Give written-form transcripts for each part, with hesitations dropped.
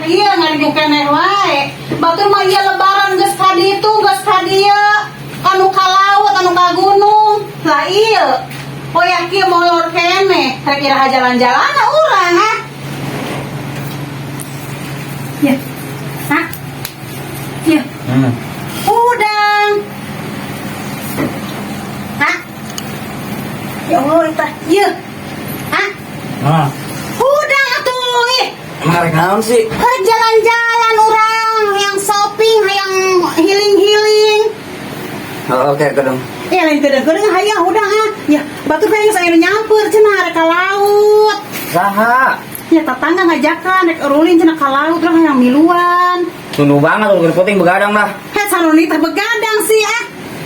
Iya, ngariung keneh wae. Batur mah ieu lebaran geus ka ditu, geus ka dieu. Anu ka laut, anu ka gunung. Lah iya. Wayah kieu molor keneh. Rek iraha jalan-jalan urang ah. Ya. Hah? Ya. Udang. Hah? Ya Allah, eta. Ieu. Hah? Ah, Udang atuh ih. Emang rek naon sih? Rek jalan-jalan urang, yang shopping, yang healing-healing. Oh, oke, kedeng. Ya lain kedeng-kedeng hayang udang ah. Ya, batur pengen saya nyamper cenah rek ka laut. Saha? Ya tetangga ngajakan rek ulin cenah ka laut urang hayang miluan. Tunduh banget lu penting begadang lah. Heh saroni teh begadang sih ah.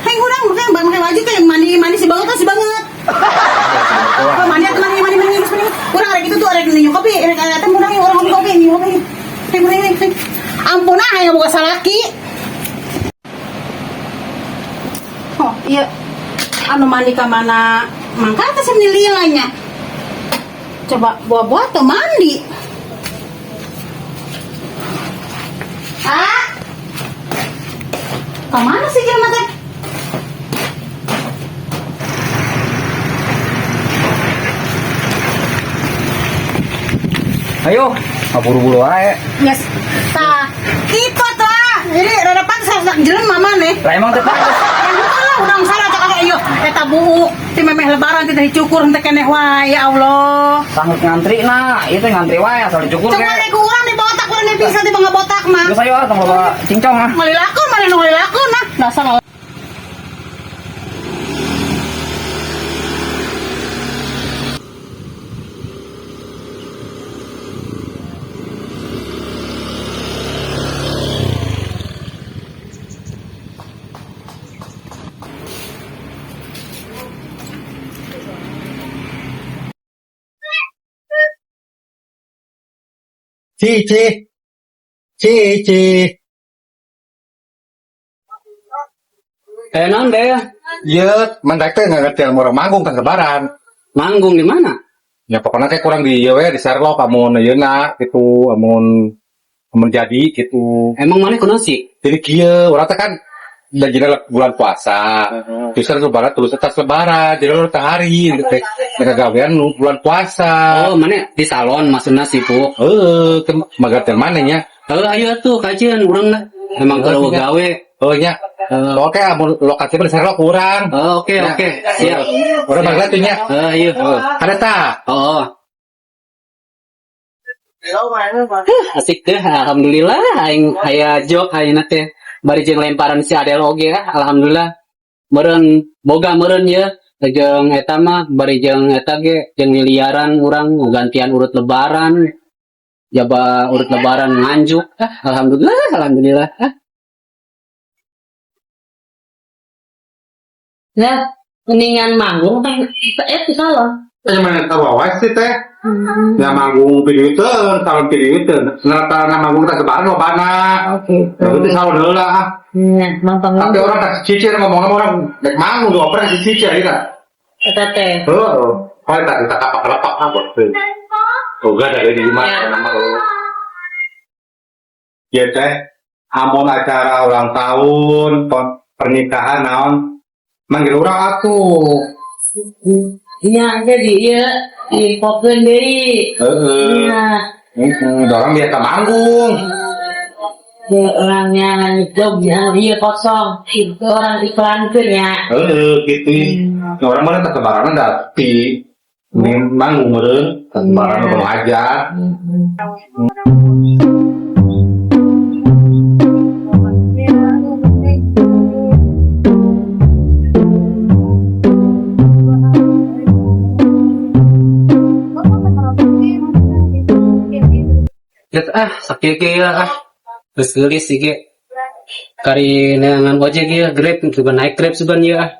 Hayang urang makanya make baju kayak mandi mandi si banget si banget. Oh, mandi atuh mandi mandi mandi mandi. Urang rek itu tuh rek minum kopi, rek aya teh urang urang ngopi kopi, minum kopi. Hayang urang hayang. Ampun ah hayang boga salaki. Oh, iya. Anu mandi ka mana? Mangka teh lilanya. Coba buah-buah tuh mandi. Ah? Kemana sih jelema teh? Ayo, buru-buru aja. Yes. Tah, kitu tuh ah. Jadi rada pantes harus jelema maneh. Lah emang teh pantes. Lah urang salah cak ayo eta buuk ti memeh lebaran teh dicukur henteu keneh wae ya Allah. Sanggup ngantri nah, itu ngantri wae asal dicukur Coba ke. rek urang di botak urang di bisa di bangga botak mah. Geus ayo ah, tong loba cincong ah. Ngalilakon mana nu ngalilakon nah. Dasar Cici, Cici. Eh, naon deh? Iya, mandak teh nggak ngerti mau manggung kan lebaran. Manggung di mana? Ya pokoknya kayak kurang di ieu we di Sherlock amun ayeuna gitu, amun amun jadi gitu. Emang mana kuno sih? Jadi kieu urang teh kan dan jadi bulan puasa. Terus kan lebaran terus tas lebaran, jadi lu teh hari gitu teh. Mereka gawean nu bulan puasa. Oh, mana di salon maksudnya sibuk. Heeh, ke magartel mana nya? Eh, ayo tuh kajian urang lah. Emang kalau Iya. gawe. Oh nya. Oke, amun lokasi di Sherlock kurang. Oh, oke Ya. oke, siap. Urang bangga tuh nya. Eh, ayo. Ada ta? Oh. Asik deh, alhamdulillah aing aya job ayeuna teh. Bari jeung lemparan si Adel oge ah, alhamdulillah. Meureun boga meureun ye jeung eta mah bari jeung eta ge jeung miliaran urang gantian urut lebaran. Jaba urut lebaran nganjuk. Ah, alhamdulillah, alhamdulillah. Ah. Lah, mendingan manggung teh di salon. Eh, mana tahu wae sih teh. Ya manggung video itu, salon video itu. Nata manggung tak lebaran lobana. Oh gitu. Ya itu salon heula ah. Nah, mang Tapi orang kasih cicir ngomong orang rek manggung dua pernah kasih cicir ya. Eta teh. Heeh. Kalau tak kita kapak kelepak ah bos. Oh, gak ada di mana nama oh. Ya teh, amun acara ulang tahun, pernikahan naon, manggil urang atuh. Iya, jadi ieu diinfokeun deui. Heeh. Nah, Heeh, orang biasa manggung. ya, orangnya job ya, iya kosong. Itu orang iklankeun ya. Heeh, gitu. Nah, orang mana tak lebaran tapi ini manggung meureun, tak lebaran Iya. udah aja. Lihat ah, sakit ge ya ah. Geus geulis sih ge. Kari neangan ojek ya, Grab juga naik Grab sugan ya ah.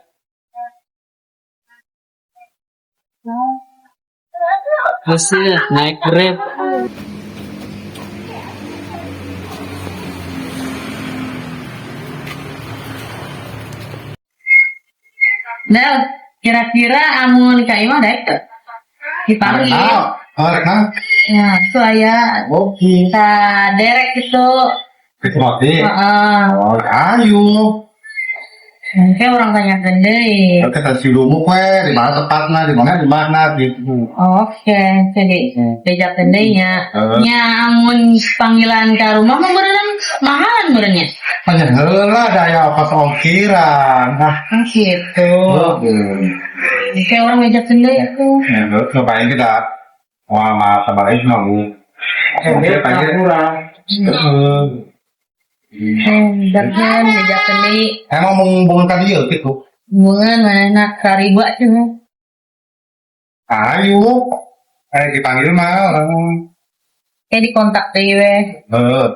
Geus ya, naik Grab. Nah, kira-kira amun ka imah daek teu? Dipanggil. Oh, rek naon? Ya, itu aya. Oke. Kita derek gitu. Roti. Heeh. Oh, ayo. Kayak urang tanya deui. Oke, tadi lumuk we, di mana tepatnya, di mana di mana gitu. Oke, jadi bejakeun deui nya. Heeh. Nya amun panggilan ka rumah mah beureunan mahalan meureun nya. Banyak heula daya pas ongkiran. Ah, Gitu. oke. Kayak urang bejakeun deui atuh. Ya, ngapain kita? Wah, mah sabar aja mah, Bu. Oke, panggil kurang. Heeh. Bejakeun, bejakeun deui. Emang mau ngomongin tadi ya gitu. Hubungan mana kariba cenah. Ayo. Eh, dipanggil mah orang. Kayak dikontak deui we. Heeh.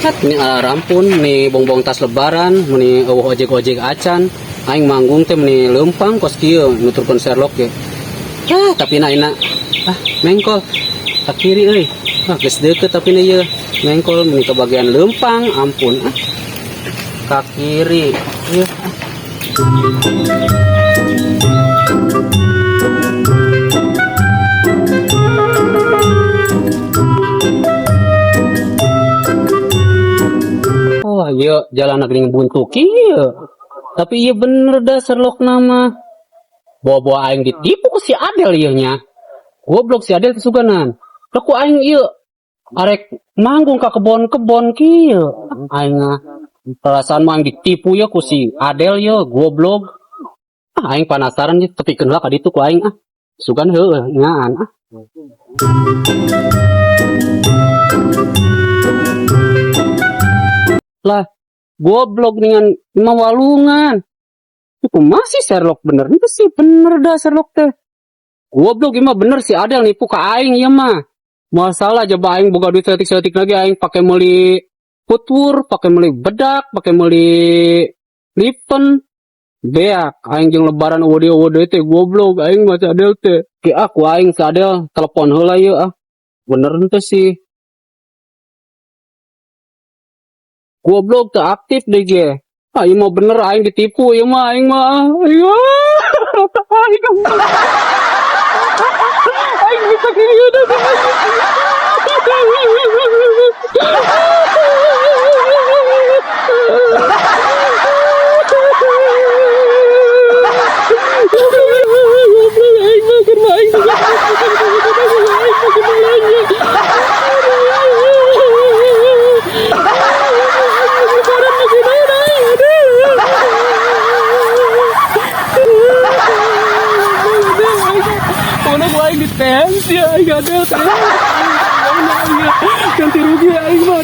Ini rampun nih bongbong tas lebaran meni eueuh ojek-ojek acan aing manggung teh meni leumpang kos kieu nuturkeun Sherlock ge. Ah, tapi na ina ah mengkol ka kiri euy. Ah, geus deukeut tapi na ieu mengkol meni ke bagian leumpang ampun ah. Ka kiri ieu ah. Oh iya jalan geuning buntu kieu. Tapi iya bener dah Sherlock nama. Bawa-bawa aing ditipu ku si Adel ieu nya. Goblok si Adel kesuganan. Lah ku aing ieu arek manggung ka kebon-kebon kieu. Aing mah perasaan mah aing ditipu ya ku si Adel ye goblok. Ah aing penasaran ye tepikeun heula ka ditu ku aing ah. Sugan heueuh ngaan ah. Lah goblok dengan mah walungan. Itu masih Sherlock bener. Itu sih bener dah Sherlock teh. Goblok ieu mah bener si Adel nipu ka aing ieu mah. Masalah coba aing boga duit seetik-seetik lagi aing pakai meuli putur, pakai meuli bedak, pakai meuli lipen. Beak aing jeung lebaran eueuh deui eueuh deui teh goblok aing mah si Adel teh. Ki aku aing si Adel telepon heula ieu ah. Bener henteu sih. Goblok teu aktif deh ge. Ah, ieu mah bener aing ditipu ieu mah aing mah. Aing aing bisa kieu dah. Goblok aing mah keur aing aing dites ya aing ada ganti rugi aing mah.